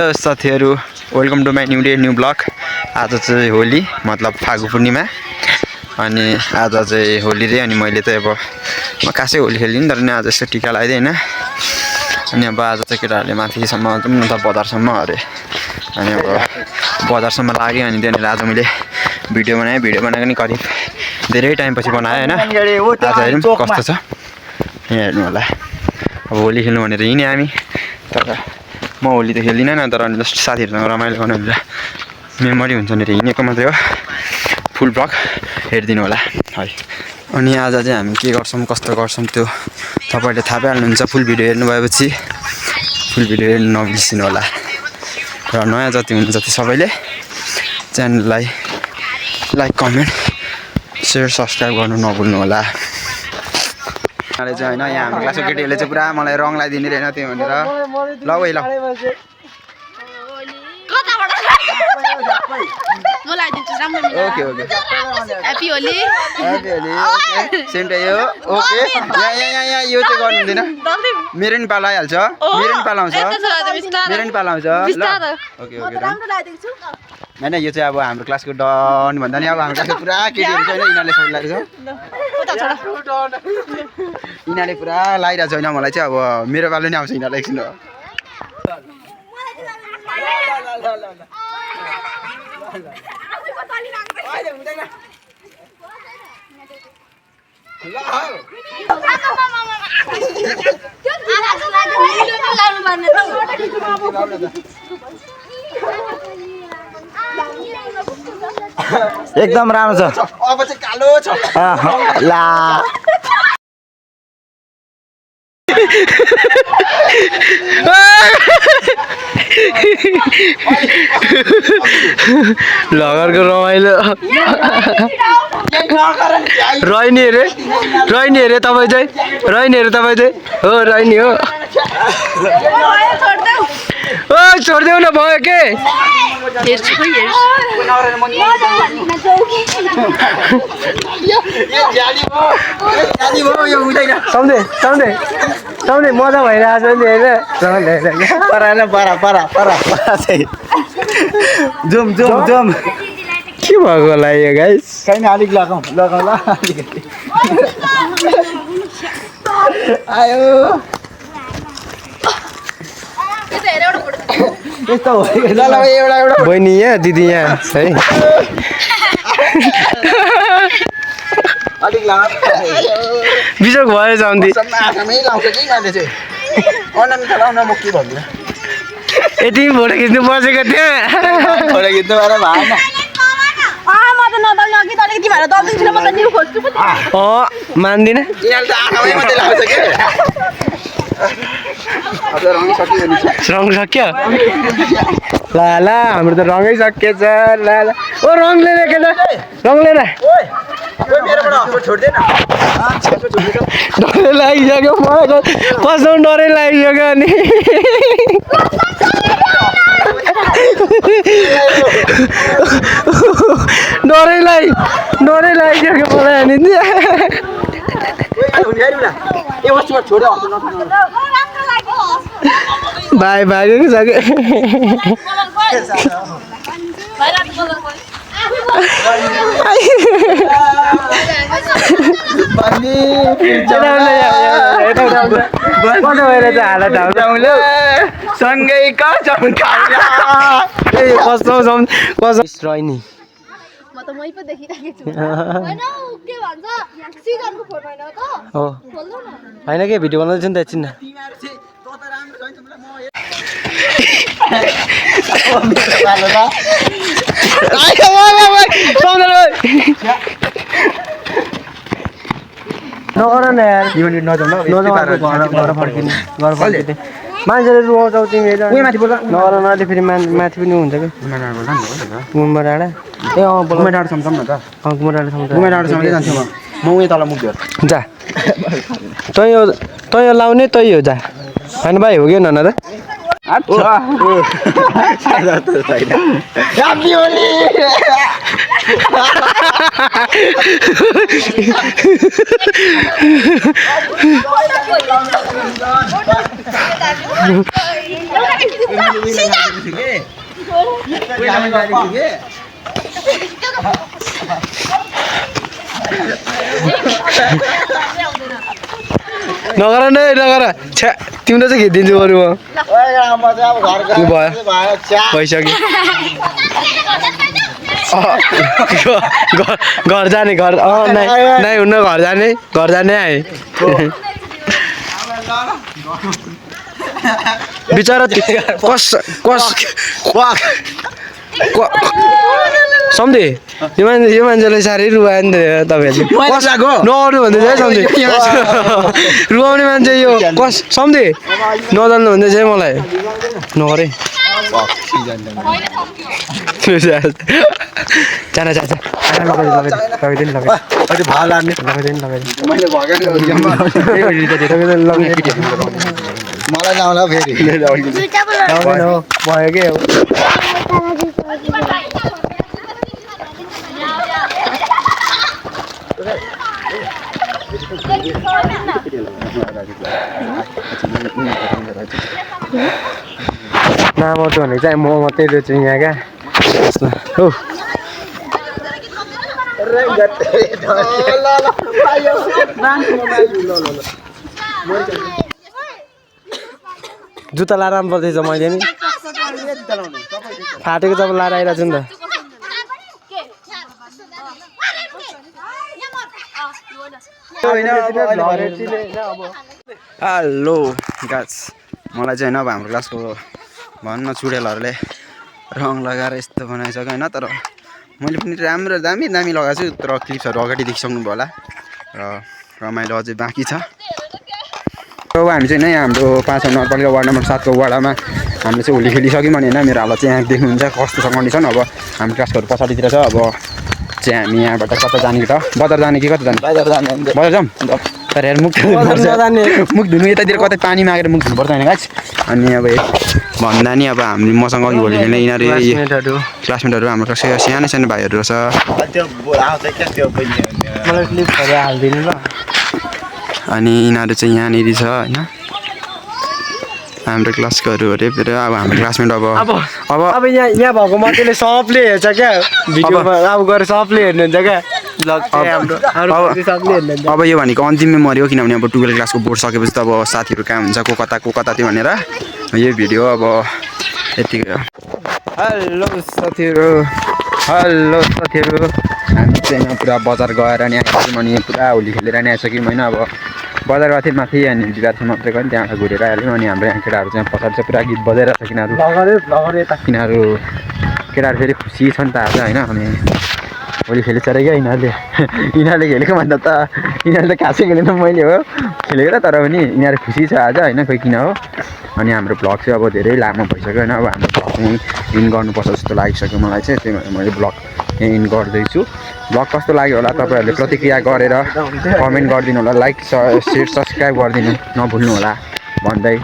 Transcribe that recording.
साथीहरु welcome to my new day new vlog. आज चाहिँ होली मतलब फागु पूर्णिमा अनि आज चाहिँ होली रे अनि मैले चाहिँ अब म कासै होली खेल्दिनँ तर नि आज यसो टिका लगाइदिए हैन अनि अब आज चाहिँ केटाहरुले माथिसम्म जाउँ न त बजारसम्म अरे अनि अब बजारसम्म लाग्यो अनि त्यहाँनिर आज मैले भिडियो बनाएको नि करिब धेरै टाइम पछि बनाए हैन। आज हेरौँ कस्तो छ यहाँ हेर्नु होला। अब होली खेल्नु भनेर हिँड्यौं हामी तर म होली त खेल्दिनँ न तर अनि जस्ट साथीहरुसँग रमाइलो गर्नु भनेर मेमोरी हुन्छ भनेर हिँडेको मात्रै हो। फुल ब्लग हेरिदिनु होला है। अनि आज चाहिँ हामी के गर्छौं कस्तो गर्छौं त्यो तपाईहरुले थाहा पाइहाल्नुहुन्छ। फुल भिडियो हेर्नु भएपछि फुल भिडियो हेर्नु नबिर्सिनु होला र नयाँ जति हुनुहुन्छ जति सबैले च्यानललाई लाइक कमेन्ट शेयर सब्स्क्राइब गर्नु नभुल्नु होला। चाहिँ हैन यहाँ हाम्रो क्लासको केटीहरुले चाहिँ पुरा मलाई रङ लगाइदिने रहेन त्यो भनेर ल ओइ ल म लगाइदिन्छु राम्रो मिल्छ। Okay okay happy Holi happy Holi okay same to you okay यहाँ यो चाहिँ गर्नु हुँदैन मेरो नि पालो आइहाल्छ मेरो नि पालो आउँछ मेरो नि पालो आउँछ ल ओके ओके राम्रो लगाइदिन्छु छु हैन यो चाहिँ अब हाम्रो क्लासको डन भन्दा नि अब हाम्रो क्लासको पुरा केटीहरु छैन यिनीहरुले सब लगाइरहेको छ यिनीहरुले पुरा लगाइरहेको छ हैन मलाई चाहिँ अब मेरो पालो नि आउँछ यिनीहरुलाई एकछिन हो। एकदम राम्रो छ अब चाहिँ कालो छ ला लगरको रमाइलो रहनी अरे तपाईँ चाहिँ हो रहनी हो ओ छोडिदेऊ न भयो के सम्झे मजा भइरहेछ नि होइन परा जुम के भएको होला यो गाइस छैन अलिक लगाउँ ल अलिकति आयो यस्तो हो ल एउटा बहिनी यहाँ दिदी यहाँ है अलिक ला बिजोक भयो जाउँदी आँखामै लाउँछ कि मैले चाहिँ अनन्त लाउन म के भन्दिनँ यति फोटो खिच्नु बसेको त्यहाँ फोटो खिच्नु भएर भएन म त नदल्नु अघि तले तिमीहरु दल्दिन्छु म त न्यू खोज्छु पनि मान्दिन यिनीहरु त आँखामै मात्रै लाउँछ कि अब रङ सकियो नि रङ सक्यो ला हाम्रो त रङै सकिएछ ला ओ रङ लिएर के रङ लिएर डरै लागिसक्यो मलाई कसम डरै लागिसक्यो अनि डरै लागिसक्यो मलाई अनि भाइ भागेको छ सँगै कसम रहनी म त मै पो देखिरहेको छु हैन के भन्छ सिजनको फोटो हैन त हो खोल्नु न हैन के भिडियो बनाउँदैछु नि त एकछिन नगर न यार फर्किने मान्छेले रुवाउँछौ तिमी नगर नले फेरि माथि पनि हुन्छ कि गुम्बा डाँडा ए गुम्बा डाँडासम्म जाउँ न त गुम्बा डाँडासम्म गुम्बा डाँडासम्म जान्छु म उयो तल मुख भेट जा तँ यो लाउने तै हो जा होइन भाइ हो कि न त सादा त छैन ह्यापी होली नगर नै नगर छ्या तिम्रो चाहिँ खिचिदिन्छु बरु म भइसक्यो घर जाने घर नै हुन्न घर जाने आए बिचरा सम्झे यो मान्छेलाई साह्रै रुवायो नि त तपाईँहरूले नगर्नु भन्दैछ है सम्झे रुवाउने मान्छे यो कस सम्झे नजान्नु भन्दैछ है मलाई नगरे जान मलाई लाउला फेरि भयो के हो नामर्छु भनेको चाहिँ म मात्रै रहेछु यहाँ क्या हो जुत्ता लाएर आउनु पर्दैछ मैले नि फाटेको चप्पल लाएर आइरहेको छु नि त हेलो गाइस मलाई चाहिँ होइन अब हाम्रो क्लासको भन्न चुडेलहरूले रङ लगाएर यस्तो बनाइसक्यो होइन तर मैले पनि राम्रो दामी लगाएको छु तर क्लिप्सहरू अगाडि देखिसक्नुभयो होला र रमाइलो अझै बाँकी छ अब हामी चाहिँ नै हाम्रो 5 नगरपालिका वार्ड नम्बर 7 को वार्डमा हामीले चाहिँ होली खेलिसक्यौँ भने होइन मेरो हालत चाहिँ यहाँ देख्नुहुन्छ कस्तो छ कन्डिसन अब हाम्रो क्लासहरू पछाडितिर छ अब चाहिँ हामी यहाँबाट कता जाने त बजार जाने कि कता जाने बजार जाऊँ तर हेर मुख धुनु यतातिर कतै पानी मागेर मुख धुनुपर्छ होइन गाइस अनि अब भन्दा नि अब हामी मसँग अघि भोलि खेल्ने यिनीहरू क्लासमेटहरू हाम्रो कसै सानो भाइहरू छ अनि यिनीहरू चाहिँ यहाँनिर छ होइन हाम्रो क्लासकोहरू अरे फेरि अब हाम्रो क्लासमेट अब यहाँ भएको मान्छेले सबले हेर्छ क्या भिडियोमा अब गएर सबले हेर्नुहुन्छ क्या अब यो भनेको अन्तिम मेमोरी हो किनभने अब 12 क्लासको बोर्ड सकेपछि त अब साथीहरू कहाँ हुन्छ को कता त्यो भनेर यो भिडियो अब यतिकै हो हेलो साथीहरू हामी चाहिँ पुरा बजार गएर नि आइसक्यौँ अनि पुरा होली खेलेर नि आइसक्यौँ होइन अब बजार गएको थिएँ माथि अनि बिहारसम्म मात्रै गयो त्यहाँबाट घुरेर आइहाल्यौँ अनि हाम्रो यहाँ केटाहरू चाहिँ पछाडि चाहिँ पुरा गीत बजाइरहेको छ किनीहरू केटाहरू फेरि खुसी छ नि त आज होइन अनि होली खेलेछ अरे क्या यिनीहरूले खेलेको भन्दा त यिनीहरूले त खासै खेलेन मैले हो खेलेको त तर पनि यिनीहरू खुसी छ आज होइन खोइ किन हो अनि हाम्रो भ्लग चाहिँ अब धेरै लामो भइसक्यो होइन अब हाम्रो भ्लग चाहिँ इन गर्नुपर्छ जस्तो लागिसक्यो मलाई चाहिँ त्यही भएर मैले भ्लग यहाँ इन गर्दैछु भ्लग कस्तो लाग्यो होला तपाईँहरूले प्रतिक्रिया गरेर कमेन्ट गरिदिनु होला लाइक सेयर सब्सक्राइब गरिदिनु नभुल्नु होला भन्दै